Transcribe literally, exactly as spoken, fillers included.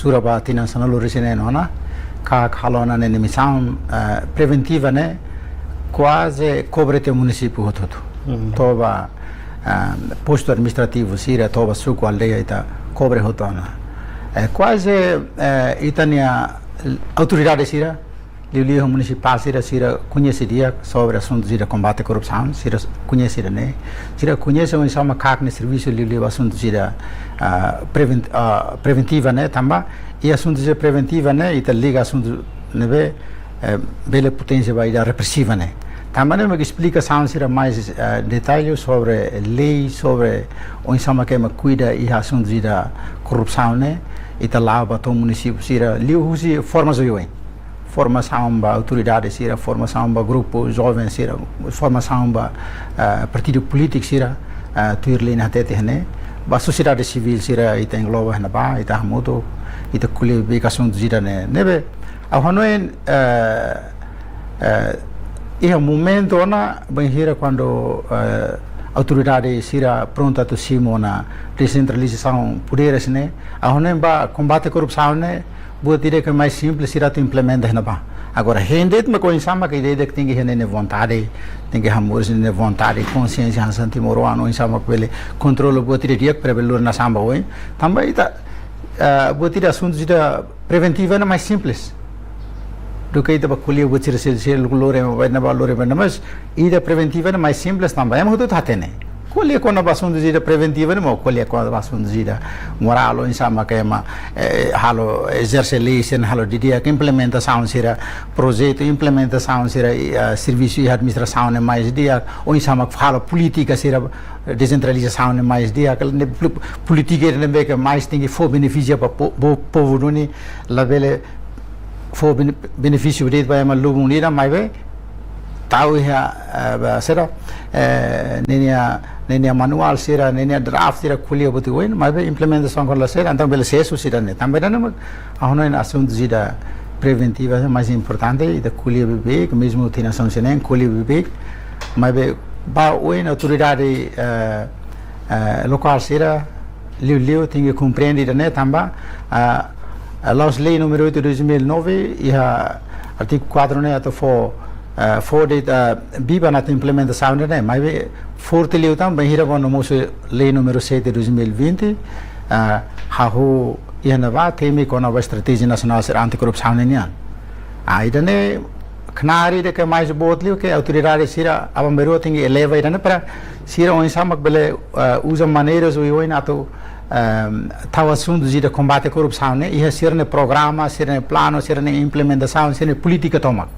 Tura ba tinan sanulu-resin-neen ona, KAK halo ona nia misaun, eh, preventiva ne'e, kuaze kobre tiha munisípiu hotu-hotu. To'o ba, eh, postu administrativu sira, to'o ba suku, aldeia, ita kobre hotu ona. Eh, kuaze, eh, ita-nia autoridade sira, liuliu munisipál sira, sira koñese di'ak sobre asuntu sira kombate korrupsaun, sira koñese ida-ne'e, sira koñese oinsá mak KAK nia servisu liuliu asuntu sira, ah, prevent-, ah, preventiva ne'e, tanba, i asuntu sira preventiva ne'e, ita liga asuntu ne'ebé, eh, bele potensia ba ida represiva ne'e. Tanba ne'e mak esplikasaun sira mais, eh, detalle sobre lei, sobre oinsá mak ema kuida iha asuntu sira korrupsaun ne'e, ita la'o ba to'o munisípiu sira, liuhusi formasaun oioin. Formasaun ba autoridade sira, formasaun ba grupu joven sira, formasaun ba, eh, partidu polítiku sira, eh, tuir liña hatete iha ne'e, ba sosiedade sivíl sira, ita engloba iha ne'ebá, ita hamutuk, ita ko'alia beibeik asuntu sira-ne'e. Ne'ebé, ha'u hanoin, eh, eh, iha momentu ona, bainhira kuandu, eh, autoridade sira prontu atu simu ona desentralizasaun podér sira-ne'e, ha'u hanoin ba kombate korrupsaun ne'e, buat ida ke mais simples sira atu implementa iha ne'ebá. Agora, hein de'it mak oinsá mak ida-idak tenke iha ninia vontade, tenke hamoris ninia vontade, konsiénsia hanesan timoroan, oinsá mak bele kontrola buat ida di'ak para bele lori nasaun ba oin. Tanba ita, ah, buat ida asuntu sira preventiva ne'e mais simples. Duké ita ba ko'alia buat sira, sira, sira lori ema ba ne'ebá, lori ema ba ne'ebá, mas ida preventiva ne'e mais simples tanba ema hotu hatene. Ko'alia kona-ba asuntu sira preventiva ne'e mós ko'alia kona-ba asuntu sira morál, oinsá mak ema, eh, halo ezerse lei sira, halo di'ak, implementasaun sira projetu, implementasaun sira, eh, servisu iha administrasaun ne'e mais di'ak, oinsá mak halo polítika sira desentralizasaun ne'e mais di'ak, ne'e pol-, polítika ne'ebé ke mais tenke fó benefísiu ba po-, po-, povu duni, labele fó bene-, benefísiu de'it ba ema lubun ida, maibé tau iha, eh, ba sira, eh, ninia, ninia manuál sira, ninia draft sira ko'alia buat oioin, maibé implementasaun kona-ba sira, entaun bele sesu sira-ne'e. Tanba ida-ne'e mak, ha'u hanoin asuntu sira preventiva mais importante, ita ko'alia beibeik, mezmu tinan sanulu-resin-neen, ko'alia beibeik, maibé ba oin autoridade, eh, eh, lokál sira, liuliu, tenke komprende ida-ne'e tanba, ah, ah, la'ós lei número oito dois mil e nove, iha artigu quatro ne'e atu fó, ah, fó de'it, ah, biban atu implementasaun ida-ne'e, maibé forte liután, bainhira kuandu mosu lei número sete dois mil e vinte, ah, hahú iha ne'ebá, temi kona-ba estratéjia nasionál sira antikorrupsaun ninian. Ah, ida-ne'e, knaar ida ke mais boot liu ke autoridade sira aban-bainrua tenke eleva ida-ne'e para sira oinsá mak bele, eh, uza maneiras oioin atu, ehm, tau asuntu sira kombate korrupsaun ne'e iha sira-nia programa, sira-nia planu, sira-nia implementasaun, sira-nia polítika tomak.